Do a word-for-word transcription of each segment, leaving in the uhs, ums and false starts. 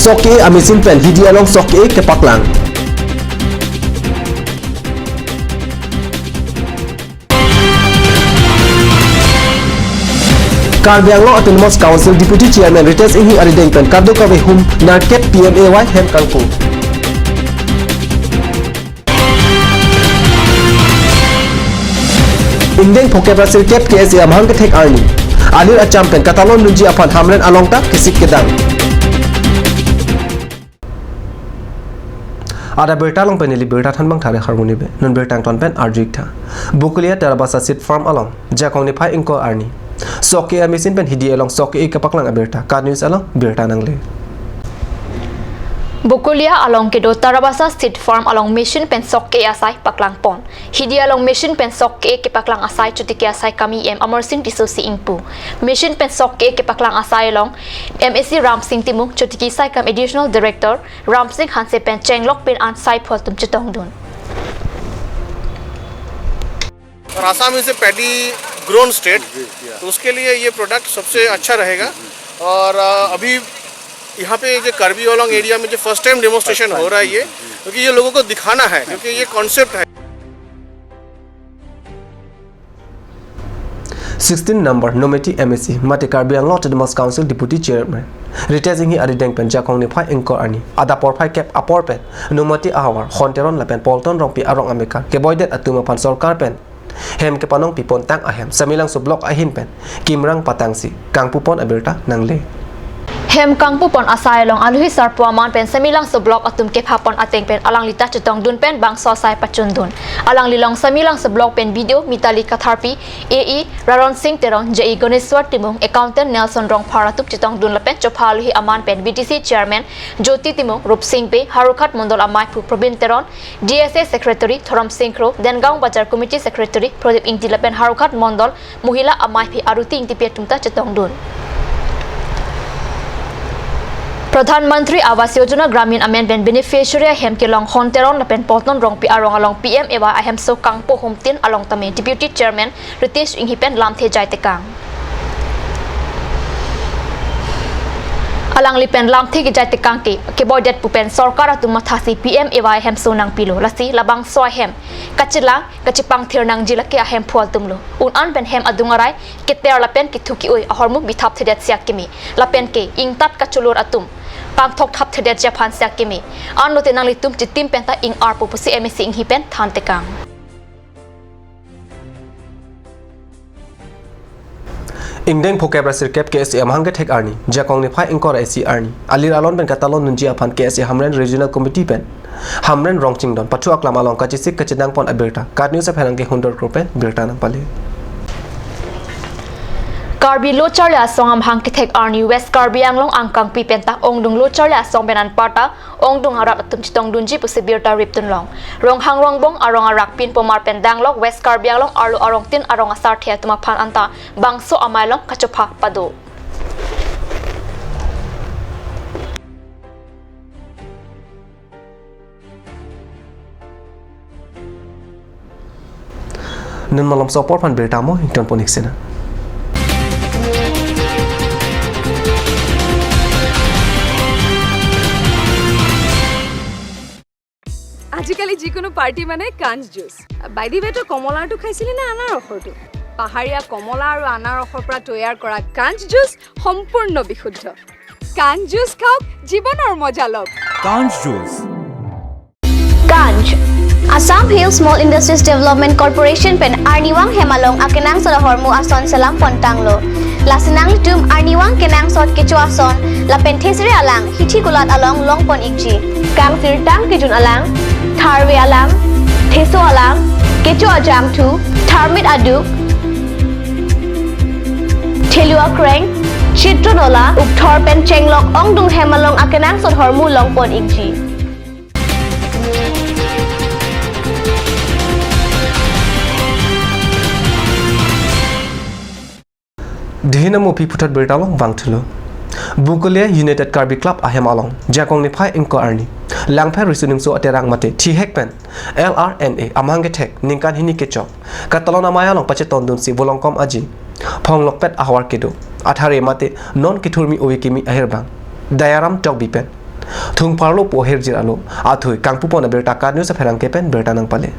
sok ke-e amachine pen hidi along sok ke-e kepaklang. Karbi Anglong Autonomous Council Deputy Chairman Ritesh Enghi arideng pen kadokave hum nangkep P M A Y hem kangpu. Ingdeng phokep ra sirkep K S A amahang kethek arni. Alir acham pen katalon dunji aphan Hamren along ta kesik kedang. Adap birta along pen neli birta thanbang thare harmoni be. Non birta angton pen arju-ik tha. Bokolia Tarabasa Seed Farm along Jakong niphai ingkoi arni sok ke-e amachine pen hidi along sok ke-e kepaklang abirta. KAT News along birta nangle. Bokolia along kedo Tarabasa Seed Farm along machine pen sok ke-e asai paklangpon. Hidi along machine pen sok ke-e kepaklang asai chotiki asaikam E M Amarsing Tisso si ingpu. Machine pen sok ke-e kepaklang asai along M A C Ramsing Timung, chotiki saikam Additional Director Ramsing Hanse pen chenglok pin an saiphu atum chetongdun. और Assam is a paddy grown state, तो उसके लिए ये प्रोडक्ट सबसे अच्छा रहेगा। और अ, अभी यहाँ पे जो कार्बी आंगलोंग एरिया में जो फर्स्ट टाइम डेमोन्स्ट्रेशन हो रहा है ये, क्योंकि ये लोगों को दिखाना है, क्योंकि ये कॉन्सेप्ट है। Sixteen number Nomati M A C mate Karbi Anglong Autonomous Council Deputy Chairman Ritesh Enghi arideng pen Jakong niphai ingkoi arni adap porphai kep apor pen Nomati ahavar Hon Teron lapen Polton Rongpi arong amekar keboidet atum aphan sorkar pen hem kepanong pipontang ahem Samelangso block ahin pen kimrang patangsi kangpupon abirta nangle. Hem kangpupon asai along aluhi sarpo aman pen Samelangso block atum kephapon ateng pen alangli ta chetongdun pen bangso asai pachundun. Alangli along Samelangso block pen B D O Mitali Katharpi, A E Raron Singh Teron, J E Goneswar Timung, Accountant Nelson Rongphar atum chetongdun lapen chopha aluhi aman pen B D C Chairman Jyoti Timung, Rupsing Bey, Howraghat Mondol amaiphu Probin Teron, D S A Secretary Thorom Singh Kro, Dengaon Bazar Committee Secretary Prodip Ingti lapen Howraghat Mondol Mohila amaiphi Aruti Ingtipi atum ta chetongdun. Pradhan Mantri Awas Yojana Gramin amen pen beneficiary ahem kelong Hon Teron lapen Polton Rongpi arong along P M A Y ahemso kangpo humtin along tame Deputy Chairman Ritesh Enghi pen lamthe jai tekang. Alangli pen lamthe kejai tekang ke keboidet pu pen sorkar atum mathasi P M A Y ahemso nangpilo, lasi labangso ahem kachelang kachepangthir nangji lake ahemphu atumlo. Un-an pen hem adung arai keter lapen kethu ke-oi ahormu bithap thedet si akeme, lapen ke ingtat kacholor atum pangthok thap thedet ji aphan si akeme. Anlote nanglitum chitim penta ing-arpo pusi M A C Enghi pen than tekang. Ingdeng phokep ra sirkep K S A amahang kethek arni Jakong niphai ingkoi ra isi arni alir alon pen katalon dunji aphan K S A Hamren Regional Committee pen Hamren Rongchingdon pathu aklam along kachesik kachenangpon abirta KAT News apherangke Hundor Kro pen birta nangpale. Karbi Lo Charli Asong amahang kethek arni West Karbi Anglong angkangpi penta ongdung Lo Charli Asong pen anparta ongdung arat atum chetongdunji pusi birta ripdun long. Ronghang Rongbong arong arak pinpomar pen danglok West Karbi Anglong arlo arong tin arong asarthe atum aphan anta bangso amei along kachopha pado. Nun malomso apor aphan birta mo ingtonpon-ik sena. আজিকালি যিকোনো পাৰ্টি মানে কাঞ্চ juice. By the ৱে, তই কমলাৰটো খাইছিলি নে আনাৰসৰটো? পাহাৰীয়া কমলা আৰু আনাৰসৰ পৰা তৈয়াৰ কৰা কাঞ্চ জুচ সম্পূৰ্ণ বিশুদ্ধ। কাঞ্চ জুচ খাওক, জীৱনৰ মজা লওক। Kanj Juice. Kanj. Assam Hill Small Industries Development Corporation pen arnivang hem along akenangsot ahormu ason selam pontanglo. Lasi nanglitum arnivang kenangsot kecho ason lapen thesere alang hithi kulat along longpon-ikji. Kangsirtang kejun alang, tharve alang, theso alang, kecho ajangthu, tharmit aduk, thelu akreng, chitro nola, ukthor pen chenglok ongdung hem along akenangsot ahormu longpon-ikji. Dihina Mupi puthot birta along vangthulo. Bokolia United Karbi Club ahem along Jakong niphai ingkoi arni Langpher Riso Nimso Aterang mate thihek pen L R N A amahang kethek ningkan hini kechok katalon amei along pachetongdunsi Volongkom Aji Phonglokpet ahavar kedo athare mate non kethurmi ove kimi ahirbang Dayaram Tokbi pen Thungpharlo pu ahirjir alo athui kangpupon abirta KAT News apherangke pen birta nangpale.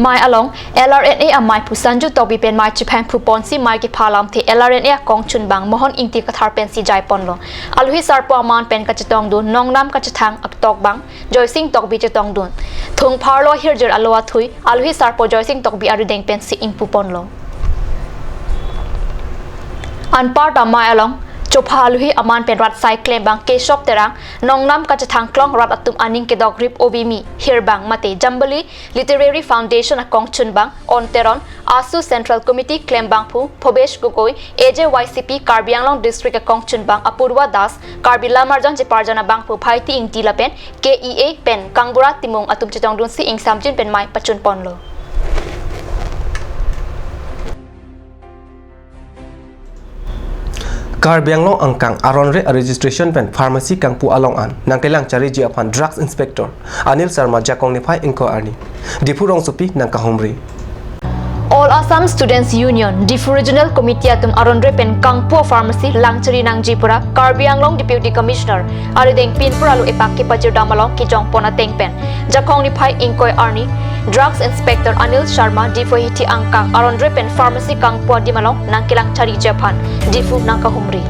Mai along L R N A amei pu Sanju Tokbi pen mei chephang phuponsi mei kepha alamthe L R N A akongchunbang Mohon Ingti Kathar pensi jaiponlo. Aluhi sarpo aman pen kachetongdun nongnam kachethang aktokbang Joysing Tokbi chetongdun. Thungpharlo ahirjir alo athui aluhi sarpo Joysing Tokbi arideng pensi ingpuponlo. Anparta mei along chopha aluhi aman pen rat asai klembang Keshop Terang, nongnam kachethang klong rat atum aning kedokrip Obimi Hirbang mate Jambali Literary Foundation akongchunbang On Teron, ASU Central Committee klembangphu Phobesh Gogoi, A J Y C P Karbi Anglong District akongchunbang Apurva Das, Karbi Lammarjan Cheparjan abangphu Phaiti Ingti lapen K E A pen Kangbura Timung atum chetongdunsi ingsamjin pen mei pachunponlo. Karbi Anglong angkang aronre a-registration pen pharmacy kangpu along an nangkelang chariji aphan Drugs Inspector Anil Sharma jakong niphai ingkoi arni Diphu rongsopi nangkahumri. All Assam Students Union, Diphu Regional Committee atum aronre pen kangpu pharmacy langchari nangji pura Karbi Anglong Deputy Commissioner arideng pinpur alo epak kepajirdam along kejongpon ateng pen jakong niphai ingkoi arni Drugs Inspector Anil Sharma Diphu ahithi angkang aronre pen pharmacy kangpu adim along nangkelang chariji aphan Diphu nangkahumri.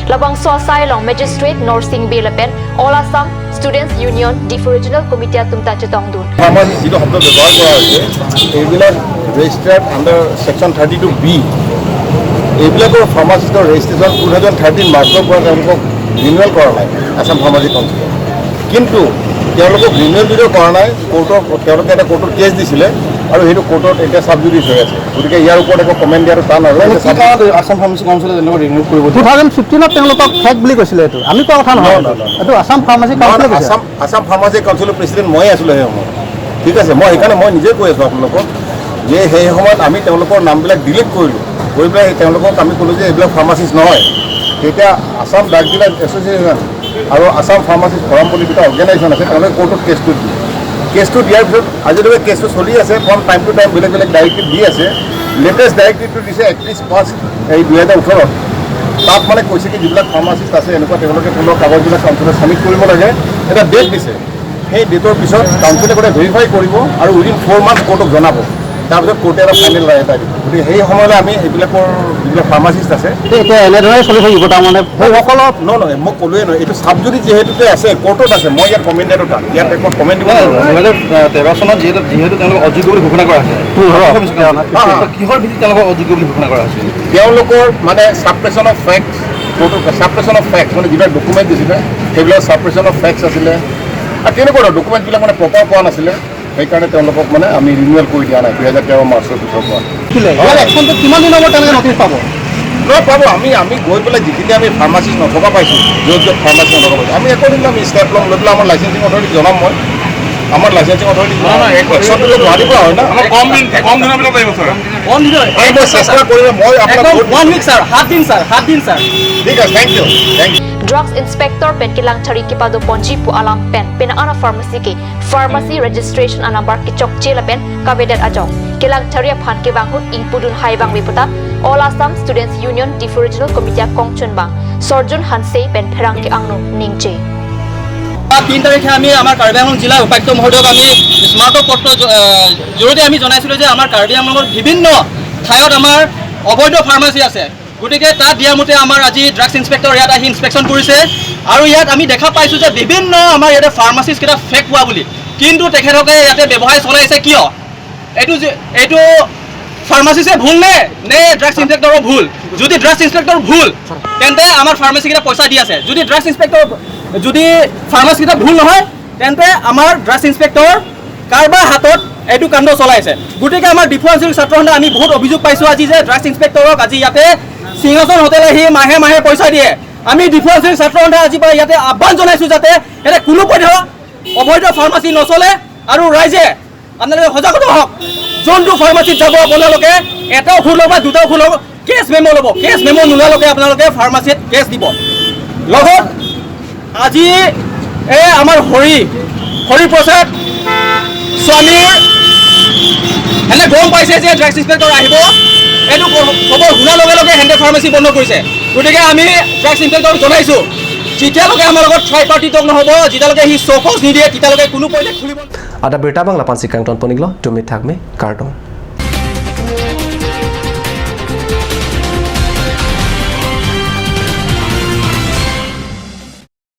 Labangso asai along Magistrate Norsing Bey lapen All Assam Students Union Diphu Regional Committee atum ta chetongdun. Pharmacy যিটো শব্দ ব্যৱহাৰ কৰা হৈছে, এইবিলাক registered under section thirty two B. এইবিলাকৰ ফাৰ্মাচিষ্টৰ registration two thousand thirteen মাৰ্চৰ পৰা তেওঁলোকক ৰিনিউৱেল কৰা নাই আছাম ফাৰ্মাচী কাউন্সিলে। কিন্তু তেওঁলোকক ৰিনিউৱেল যদিও কৰা নাই, কোৰ্টৰ, তেওঁলোকে এটা কোৰ্টত কেছ দিছিলে আৰু সেইটো কোৰ্টত এতিয়া ছাব জুডিচ হৈ আছে। গতিকে ইয়াৰ ওপৰত একো কমেণ্ট দিয়াটো টান আৰু। মানে কি কাৰণত আছাম ফাৰ্মাচী কাউন্সিলে তেওঁলোকক ৰিনিউ কৰিব দিয়া? টু থাউজেণ্ড ফিফটিনত তেওঁলোকক ফেক বুলি কৈছিলে এইটো। আমি কোৱা কথা নহয়। নহয়, এইটো। নহয়, নহয়। এইটো আছাম ফাৰ্মাচী নহয়, কাউন্সিলে নহয়, কৈছে। আছাম, আছাম ফাৰ্মাচী কাউন্সিলৰ প্ৰেচিডেণ্ট ময়ে আছিলোঁ সেই সময়ত। ঠিক আছে, মই সেইকাৰণে মই নিজে কৈ আছোঁ আপোনালোকক যে সেই সময়ত আমি তেওঁলোকৰ নামবিলাক ডিলিট কৰিলোঁ। কৰি পেলাই তেওঁলোকক আমি ক'লোঁ যে এইবিলাক ফাৰ্মাচিষ্ট নহয়। তেতিয়া আছাম ড্ৰাগ ডিলাৰ এছ'চিয়েশ্যন আৰু আছাম ফাৰ্মাচিষ্ট ফৰাম বুলি দুটা অৰ্গেনাইজেশ্যন আছে, তেওঁলোকে কোৰ্টত কেছটো দিয়ে। কেছটো দিয়াৰ পিছত আজিলৈকে কেছটো চলি আছে। ফ্ৰম টাইম টু টাইম বেলেগ বেলেগ ডাইৰেক্টিভ দি আছে। লেটেষ্ট ডাইৰেক্টিভটো দিছে একত্ৰিছ পাঁচ এই দুহেজাৰ ওঠৰত। তাত মানে কৈছে কি যিবিলাক ফাৰ্মাচিষ্ট আছে এনেকুৱা তেওঁলোকে থলুৱা কাগজবিলাক কাউন্সিলত ছাবমিট কৰিব লাগে, এটা ডেট দিছে। সেই ডেটৰ পিছত কাউন্সিলে গোটেই ভেৰিফাই কৰিব আৰু উইদিন ফ'ৰ মান্থছ কোৰ্টক জনাব। তাৰপিছত কোৰ্টে এটা ফাইনেল ৰায় এটা দিব। গতিকে সেই সময়লৈ আমি এইবিলাকৰ যিবিলাক ফাৰ্মাচিষ্ট আছে, তে এতিয়া এনেদৰে চলি থাকিব তাৰমানে সেইসকলৰ? নহয়, নহয়, মই ক'লোৱে নহয়, এইটো ছাব জুডিচ যিহেতুকে আছে, কোৰ্টত আছে, মই ইয়াত কমেণ্ট দিয়াটো টান, ইয়াত একো কমেণ্ট দিব নোৱাৰোঁ। দুহেজাৰ তেৰ চনত যিহেতু, যিহেতু তেওঁলোকক অযোগ্য বুলি ঘোষণা কৰা হৈছে। হা, হা। কিহৰ ভিত্তিত তেওঁলোকক অযোগ্য বুলি ঘোষণা কৰা হৈছে? তেওঁলোকৰ মানে ছাপ্ৰেছন অফ ফেক্টছ, কোৰ্টৰ ছাপ্ৰেছন অফ ফেক্টছ, মানে যিবিলাক ডকুমেণ্ট দিছিলে, সেইবিলাক ছাপ্ৰেছন অফ ফেক্টছ আছিলে। আৰু তেনেকুৱা ধৰণৰ ডকুমেণ্টবিলাক মানে প্ৰপাৰ পোৱা নাছিলে, সেইকাৰণে তেওঁলোকক মানে আমি ৰিনিউৱেল কৰি দিয়া নাই দুহেজাৰ তেৰ মাৰ্চৰ পিছৰ পৰা। আছিলে। ইয়াৰ একশ্যনটো কিমান দিনৰ মূৰত তেওঁলোকে নটিচ পাব? নহয়, পাব। আমি, আমি গৈ পেলাই যিখিনি আমি ফাৰ্মাচিষ্ট নথকা পাইছোঁ, য'ত য'ত ফাৰ্মাচিষ্ট নথকা পাইছোঁ, আমি একদিন আমি ষ্টেপ ল'ম, লৈ পেলাই আমাৰ লাইচেন্সিং অথৰিটিক জনাম মই। আমাৰ লাইচেন্সিং অথৰিটিক জনাম। নহয়, নহয়, একশ্যনটো লৈ গুৱাহাটীৰ পৰা হয় না। অলপ কম দিন, কম দিনৰ ভিতৰত লাগিব, ছাৰ। কম দিনৰ? এই মই চেষ্টা কৰিম, মই আপোনাক একদম ভোট দিম। ওৱান উইক, ছাৰ, সাত দিন, ছাৰ, সাত দিন, ছাৰ। ঠিক আছে, thank you, thank you. Drugs Inspector pen kelang chari kepadoponji pu alam pen penang an a-pharmacy ke pharmacy registration a-number kechokche lapen kavedet ajok kelang chari aphan kevang ahut ingpudun hai vangve puta All Assam Students Union Diphu Regional Committee akongchunbang Sorjun Hanse pen pherangke angno ningje. তিন তাৰিখে আমি আমাৰ কাৰ্বি আংলং জিলা উপায়ুক্ত মহোদয়ক আমি স্মাৰক পত্ৰ জ-, আহ, জৰিয়তে আমি জনাইছিলোঁ যে আমাৰ কাৰ্বি আংলঙৰ বিভিন্ন ঠাইত আমাৰ অবৈধ ফাৰ্মাচী আছে। গতিকে তাত দিয়া মতে আমাৰ আজি ড্ৰাগছ ইন্সপেক্টৰ ইয়াত আহি ইন্সপেকশ্যন কৰিছে আৰু ইয়াত আমি দেখা পাইছোঁ যে বিভিন্ন আমাৰ ইয়াতে ফাৰ্মাচিষ্ট কেইটা ফেক হোৱা বুলি। কিন্তু তেখেতলোকে ইয়াতে ব্যৱসায় চলাইছে কিয়? এইটো যে, এইটো ফাৰ্মাচিষ্টে ভুল নে, নে ড্ৰাগছ ইন্সপেক্টৰৰ ভুল? যদি ড্ৰাগছ ইন্সপেক্টৰ ভুল, তেন্তে আমাৰ ফাৰ্মাচীকেইটা পইচা দি আছে। যদি ড্ৰাগছ ইন্সপেক্টৰ, যদি ফাৰ্মাচীকেইটা ভুল নহয়, তেন্তে আমাৰ ড্ৰাগছ ইন্সপেক্টৰ কাৰোবাৰ হাতত এইটো কাণ্ড চলাইছে। গতিকে আমাৰ ডিফু আঞ্চলিক ছাত্ৰ সন্থাই আমি বহুত অভিযোগ পাইছোঁ আজি যে ড্ৰাগছ ইন্সপেক্টৰক আজি ইয়াতে সিংহাসন হোটেল আহি মাহে মাহে পইচা দিয়ে। আমি ডিফু আঞ্চলিক ছাত্ৰ সন্থাই আজিৰ পৰা ইয়াতে আহ্বান জনাইছোঁ যাতে ইয়াতে কোনো পধ্যে অবৈধ ফাৰ্মাচী নচলে আৰু ৰাইজে আপোনালোকে সজাগ হওক। যোনটো ফাৰ্মাচীত যাব আপোনালোকে এটা ঔষধ লওক বা দুটা ঔষধ লওক, কেছ মেম' ল'ব। কেছ মেম' নোলোৱালৈকে আপোনালোকে ফাৰ্মাচীত কেছ দিব। লগত আজি এই আমাৰ হৰি, হৰি প্ৰসাদ স্বামীৰ এনে গম পাইছে যে ড্ৰাগছ ইন্সপেক্টৰ আহিব, এইটো খ-, খবৰ শুনাৰ লগে লগে সিহঁতে ফাৰ্মাচী বন্ধ কৰিছে। গতিকে আমি ড্ৰাগছ ইন্সপেক্টৰক জনাইছোঁ যেতিয়ালৈকে আমাৰ লগত ট্ৰাইপাৰ্টি টক নহ'ব, যেতিয়ালৈকে সি শ্ব'কজ নিদিয়ে, তেতিয়ালৈকে কোনো পইণ্টে খুলিব। Adap birta abang lapu-ansi kangton pon-iklo, dome thakme, kardom.